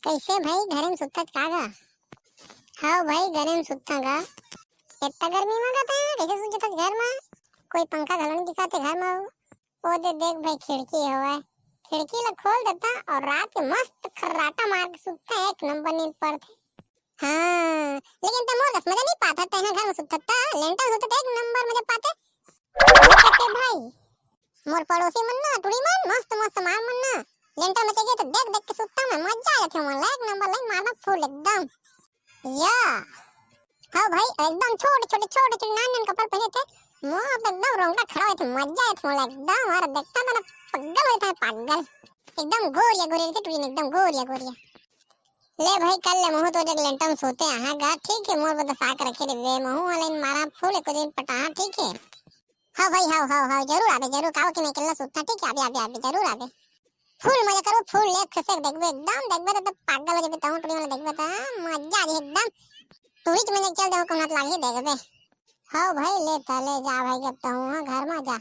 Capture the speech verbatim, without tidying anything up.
कइसे भाई, घरे में सुतत का गा? हव भाई, घरे में सुतत गा। एतना गर्मी में गा तैं कइसे सुतत घर में? कोई पंखा घलो नइ दिखत हे घर में। ओ दे देख भाई, खिड़की हवय, खिड़की ला खोल देता अउ रात के मस्त खर्राटा मार के सुतता, एक नंबर नींद पड़थे। हाँ, लेकिन तैं मोर कस मजा नइ पात हस, तैं घर में सुतत, लेंटर सुतत एक नंबर मजा पाते। कइसे भाई, मोर पड़ोसी मन ना, टुरी मन, मस्त मस्त मार मन ना, लेंटर में चढ़े तो देख देख के सुतता मैं, मजा आ जाथे मोला, एक नंबर लाइन मारना फुल एकदम। या, हव भाई, एकदम छोटे छोटे, छोटे छोटे नान नान कपड़ा पहने थे, मोर तो एकदम रोंगटा खड़ा होथे, मजा आथे मोला एकदम, अउ देखता ना पागल होथे, पागल, एकदम गोरिया गोरिया रहिथे टुरी, एकदम गोरिया गोरिया। ले भाई, कर ले, महूं तो जग लेंटर में सोते आहां गा, ठीक हे, मोर बर तो साक रखे रहिबे, महूं वाला इन मारा फुल एको दिन पटाहां, ठीक हे। हव भाई, हव, हव, हव, जरूर आबे, जरूर, काबर कि मैं अकेल्ला सुतथंव, ठीक हे, आबे, आबे, आबे, जरूर आबे। फुल मजा करबो, फुल एक से एक देखबे, एकदम देखबे त, त पागल हो जाबे, तहूं टुरी मन ला देखबे त, हाँ, मजा आ जाही एकदम। तू ही तो मैं चल देहूं, कहूं हाथ लागही देखबे। हव भाई, ले त ले जा भाई, अब तहूं हाँ घर में जा।